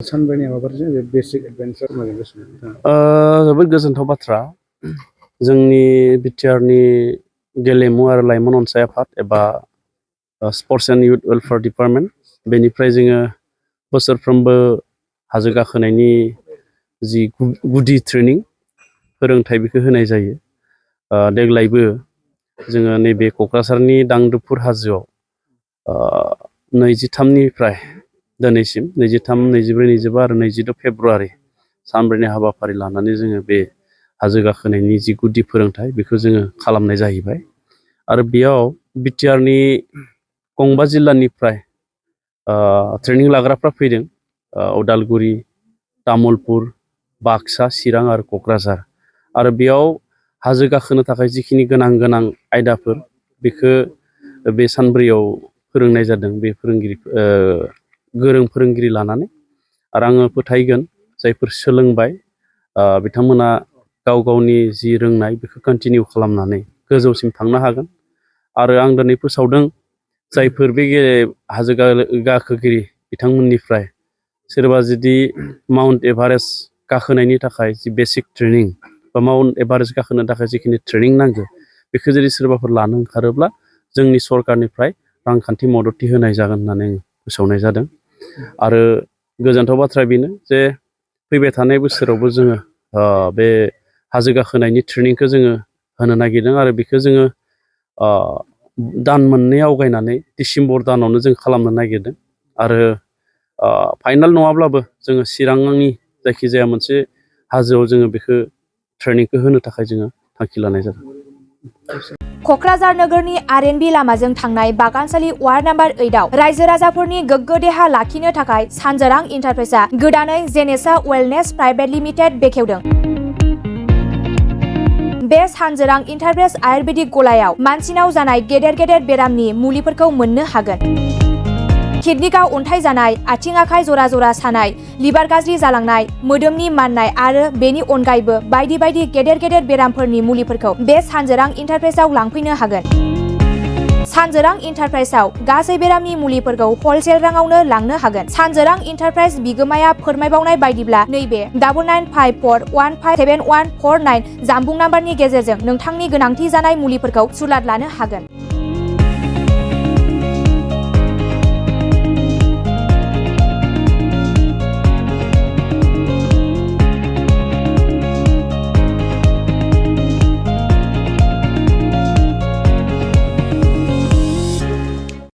सानब्रैनि हाबाफारिजों बे basic adventure जोबोद गोजोनथाव बाथ्रा। जोंनि बिटिआरनि गेलेमु आरो लाइमोन अनसाय आफाद एबा sports and youth welfare department बेनिफ्राय जोङो बोसोरफ्रोमबो हाजो गाखोनायनि जि गुदि ट्रेनिं फोरोंथाय बेखौ होनाय जायो। देग्लायबो जोङो नैबे क'क्राझारनि दांदुफुर हाजोआव 23निफ्राय दिनैसिम 23, 24, 25 आरो 26 फेब्रुवारि सानब्रैनि हाबाफारि लानानै जोङो बे हाजो गाखोनायनि जि गुदि फोरोंथाय बेखौ जोङो खालामनाय जाहैबाय। आरो बेयाव बिटिआरनि गंबा जिल्लानिफ्राय ट्रेनिं लाग्राफ्रा फैदों। उदालगुरि, तामुलपुर, बाक्सा, चिरां आरो क'क्राझार। आरो बेयाव हाजो गाखोनो थाखाय जिखिनि गोनां आयदाफोर बेखौ बे सानब्रैयाव फोरोंनाय जादों। बे गोरों फोरोंगिरि लानानै आरो आङो फोथायगोन जायफोर सोलोंबाय बिथांमोना गाव गावनि जि रोंनाय बेखौ कन्टिनिउ खालामनानै गोजौसिम थांनो हागोन। आरो आं दिनै फोसावदों जायफोर बे हाजो गाखोगिरि बिथांमोननिफ्राय सोरबा जुदि माउन्ट एभारेस्ट गाखोनायनि थाखाय जि बेसिक ट्रेनिं बा माउन्ट एभारेस्ट गाखोनो थाखाय जिखिनि ट्रेनिं नांगौ बेखौ जुदि सोरबाफोर लानो ओंखारोब्ला जोंनि सरकारनिफ्राय रांखान्थि मददथि होनाय जागोन होननानै फोसावनाय जादों। आरो गोजोनथाव बाथ्राया बेनो जे फैबाय थानाय बोसोरावबो जोङो बे हाजो गाखोनायनि ट्रेनिंखौ जोङो होनो नागिरदों। आरो बेखौ जोङो दान मोननै आवगायनानै डिसेम्बर दानावनो जों खालामनो नागिरदों। आरो फाइनाल नङाब्लाबो जोङो चिरांनि जायखिजाया मोनसे हाजोआव जोङो बेखौ ट्रेनिंखौ होनो थाखाय जोङो थांखि लानाय जादों। क'क्राझार नोगोरनि आर.एन.बी लामाजों थांनाय बागानसालि वार्ड नाम्बार 8आव रायजो राजाफोरनि गोग्गो देहा लाखिनो थाखाय सानजोरां इन्टारप्राइजआ गोदानै जेनेसा वेलनेस प्राइभेट लिमिटेड बेखेवदों। बे सानजोरां इन्टारप्राइज आयुर्वेदिक गलायाव मानसिनाव जानाय गेदेर बेरामनि मुलिफोरखौ मोननो हागोन। किडनिकआव अन्थाइ जानाय, आथिं आखाइ जरा सानाय, लिभार गाज्रि जालांनाय, मोदोमनि माननाय आरो बेनि अनगायैबो बायदि गेदेर बेरामफोरनि मुलिफोरखौ बे सानजोरां इन्टारप्राइजआव लांफैनो हागोन। सानजोरां इन्टारप्राइजआव गासै बेरामनि मुलिफोरखौ हलसेल राङावनो लांनो हागोन। सानजोरां इन्टारप्राइज बिगोमाया फोरमायबावनाय बायदिब्ला नैबे 9954157149 जानबुं नाम्बारनि गेजेरजों नोंथांनि गोनांथि जानाय मुलिफोरखौ सुलाद लानो हागोन।